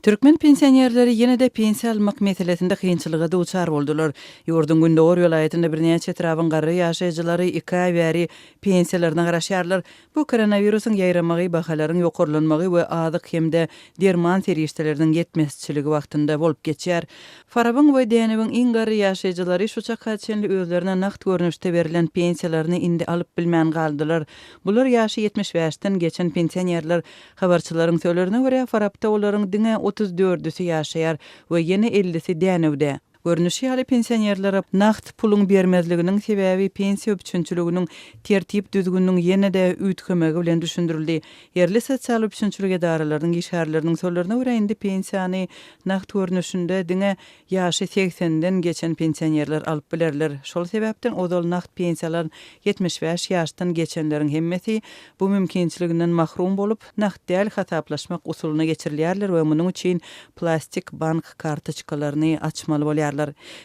Türkmen pensionerleri ýene-de pensiýa almak meselesinde kynçylyga duçar boldular. Ýurduň gündogar welaýatynda birnäçe etrabyň garry ýaşaýjylary iki aý bäri pensiýalaryna garaşýarlar. Bu koronawirusyň ýaýramagy, bahalaryň ýokarlanmagy we azyk hem-de derman serişdeleriniň ýetmezçiligi wagtynda bolup geçýär. Farabyň we Dänewiň iň garry ýaşaýjylary şu çaka çenli özlerine nagt görnüşde berlen pensiýalaryny indi alyp bilmän galdylar. Bular ýaşy 75-den geçen pensionerler. Habarçylaryň sözlerine görä, Farapda olaryň diňe otuz dördüsi ýaşaýar we ýene ellisi Dänewde. Görnüşi ýaly, pensionerlere nagt puluň bermezliginiň sebäbi pensiýa üpjünçiliginiň tertip-düzgüniniň ýene-de üýtgemegi bilen düşündirildi. Ýerli sosial üpjünçilik edaralarynyň işgärleriniň sözlerine görä, indi pensiýany nagt görnüşinde diňe Ýaşy segsenden geçen pensionerler alyp bilerler. Şol sebäpden ozal nagt pensiýa alan 75 ýaşdan geçenleriň hemmesi bu mümkinçiliginden mahrum bolup, nagt däl hasaplaşmak usulyna geçirilýärler we munuň üçin plastik bank kartoçkalaryny açmaly bolýarlar.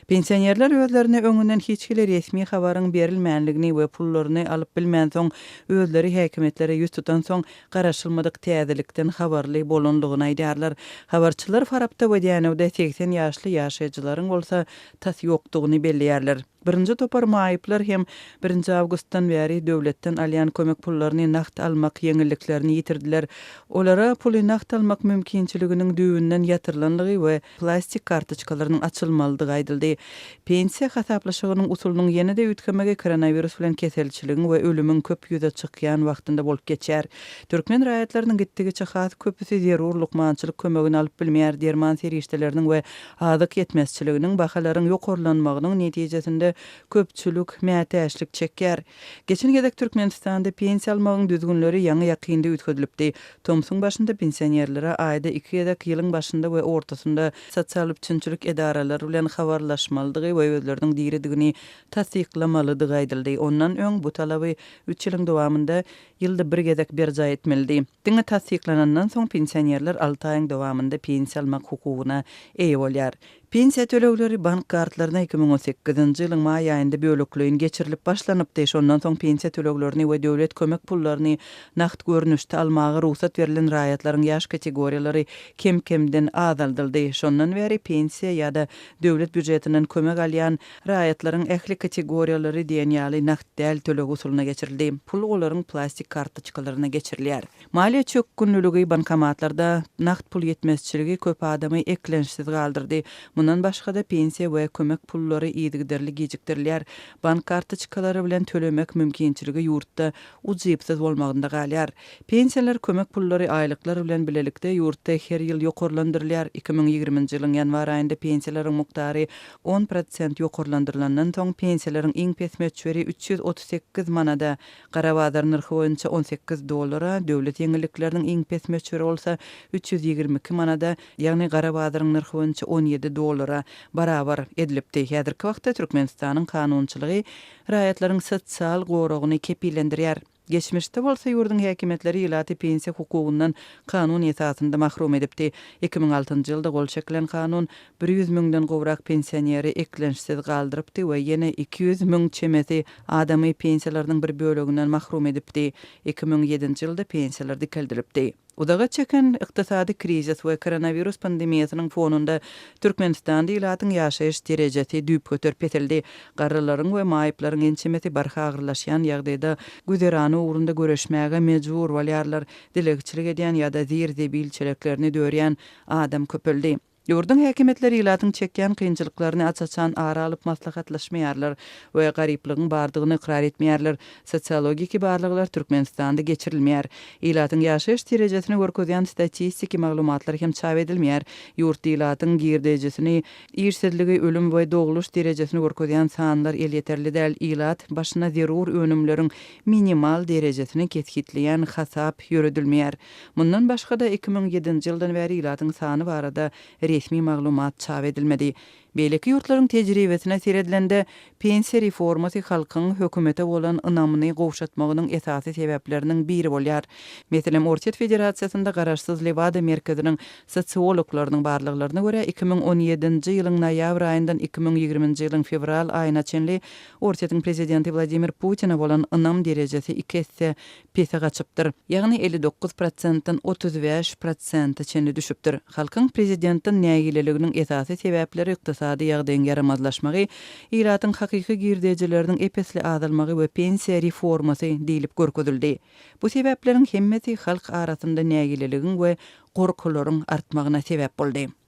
Pensionerler özlerine öňünden hiç hili resmi habaryň berilmänligini we pullaryny alyp bilmänsoň özleri häkimiýetlere ýüz tutansoň garaşylmadyk täzelikden habarly bolandygyny aýdýarlar. Habarçylar Farapda we Dänewde 80 ýaşly ýaşaýjylaryň bolsa tas ýokdugyny belleýärler. Birinji topar maýyplar hem birinji awgustdan bäri döwletden alýan kömek pullaryny nagt almak ýeňilliklerini ýitirdiler. Olara puly nagt almak mümkinçiliginiň düýbünden ýatyrylandygy we plastik kartoçkalarynyň açylmalydygy aýdyldy. Pensiýa hasaplaşygynyň usulynyň ýene-de üýtgemegi koronawirus bilen keselçiligiň we ölümiň köp ýüze çykýan wagtynda bolup geçýär. Türkmen raýatlarynyň gitdigiçe has köpüsi zerur lukmançylyk kömegini alyp bilmeýär, derman serişdeleriniň we azyk ýetmezçiliginiň, bahalaryň ýokarlanmagynyň netijesinde köpçülik mätäçlik çekýär. Geçen gezek Türkmenistanda pensiýa almagyň düzgünleri ýaňy-ýakynda üýtgedilipdi. Tomsuň başynda pensionerlere aýda iki gezek, ýylyň başynda we ortasynda sosial üpjünçilik edaralary bilen habarlaşmalydygy we özleriniň diridigini tassyklamalydygy aýdyldy. Ondan öň bu talaby üç ýylyň dowamynda ýylda bir gezek berjaý etmelidi. Diňe tassyklanandan soň pensionerler alty aýyň dowamynda pensiýa almak hukugyna eýe bolýar. Pensiýa tölegleri bank kartlaryna 2018-nji ýylyň maý aýynda bölekleýin geçirilip başlanypdy. Şondan soň pensiýa töleglerini we döwlet kömek pullaryny nagt görnüşde almaga rugsat berlen raýatlaryň ýaş kategoriýalary kem-kemden azaldyldy. Şondan bäri pensiýa ýa-da döwlet býujetinden kömek alýan raýatlaryň ähli kategoriýalary diýen ýaly nagt däl töleg usulyna geçirildi. Pul olaryň plastik kartoçkalaryna geçirilýär. Maliýe çökgünliligi, bankomatlarda nagt pul ýetmezçiligi köp adamy eklençsiz galdyrdy. Mundan başga-da, pensiýa we kömek pullary yzygiderli gijikdirilýär. Bank kartoçkalary bilen tölemek mümkinçiligi ýurtda ujypsyz bolmagynda galýar. Pensiýalar, kömek pullary aýlyklar bilen bilelikde ýurtda her ýyl ýokarlandyrylýar. 2020-nji ýylyň ýanwar aýynda pensiýalaryň mukdary 10% ýokarlandyrylandan soň, pensiýalaryň iň pes möçberi 338 manada, Gara bazar nyrhy boýunça 18 dollara, döwlet ýeňillikleriniň iň pes möçberi bolsa 322 manada, ýagny gara bazaryň nyrhy boýunça 17 dollara barabar edilipdi. Häzirki wagtda Türkmenistanyň kanunçylygy raýatlaryň sosial goragyny kepillendirýär. Geçmişde bolsa ýurduň häkimiýetleri ilaty pensiýa hukugyndan kanun esasynda mahrum edipdi. 2006-njy ýylda gol çekilen kanun 100 müňden gowrak pensioneri eklençsiz galdyrypdy we ýene 200 müň çemesi adamy pensiýalarynyň bir böleginden mahrum edipdi. 2007-nji ýylda pensiýalar dikeldilipdi. Uzaga çeken ykdysady krizis we koronawirus pandemiýasynyň fonunda Türkmenistanda ilatyň ýaşaýyş derejesi düýpgöter peseldi. Garrylaryň we maýyplaryň ençemesi barha agyrlaşýan ýagdaýda güzerany ugrunda göreşmäge mejbur bolýarlar. Dilegçilik edýän ýa-da zir-zebil çeleklerini dörýän adam köpeldi. Ýurduň häkimiýetleri ilatyň çekýän kynçylyklaryny aç-açan ara alyp maslahatlaşmaýarlar we garyplygyň bardygyny ykrar etmeýärler. Sosiologiki barlaglar Türkmenistanda geçirilmeýär. Ilatyň ýaşaýyş derejesini görkezýän statistiki maglumatlar hem çap edilmeýär. Ýurtda ilatyň girdejisini, işsizligi, ölüm we dogluş derejesini görkezýän sanlar elýeterli däl. Ilat başyna zerur önümleriň minimal derejesini kesgitleýän hasap ýöredilmeýär. Mundan başga-da, 2007-nji ýyldan bäri ilatyň sany barada resmi maglumat çap edilmedi. Beýleki ýurtlaryň tejribesine seredilende, pensiýa reformasy halkyň hökümete bolan ynamyny gowşatmagynyň esasy sebäpleriniň biri bolýar. Meselem, Orsýet Federasiýasynda garaşsyz Lewada merkeziniň sosiologlarynyň barlaglaryna görä, 2017-nji ýylyň noýabr aýyndan 2020-nji ýylyň fewral aýyna çenli Orsýetiň prezidenti Wladimir Putine bolan ynam derejesi iki esse pese gaçypdyr. Ýagny 59 prosentden 35 prosente çenli düşüpdir. Halkyň prezidentden nägileliginiň esasy sebäpleri ykdysady ýagdaýyň ýaramazlaşmagy, ilatyň hakyky girdejileriniň ep-esli azalmagy we pensiýa reformasy diýlip görkezildi. Bu sebäpleriň hemmesi halk arasynda nägileligiň we gorkularyň artmagyna sebäp boldy.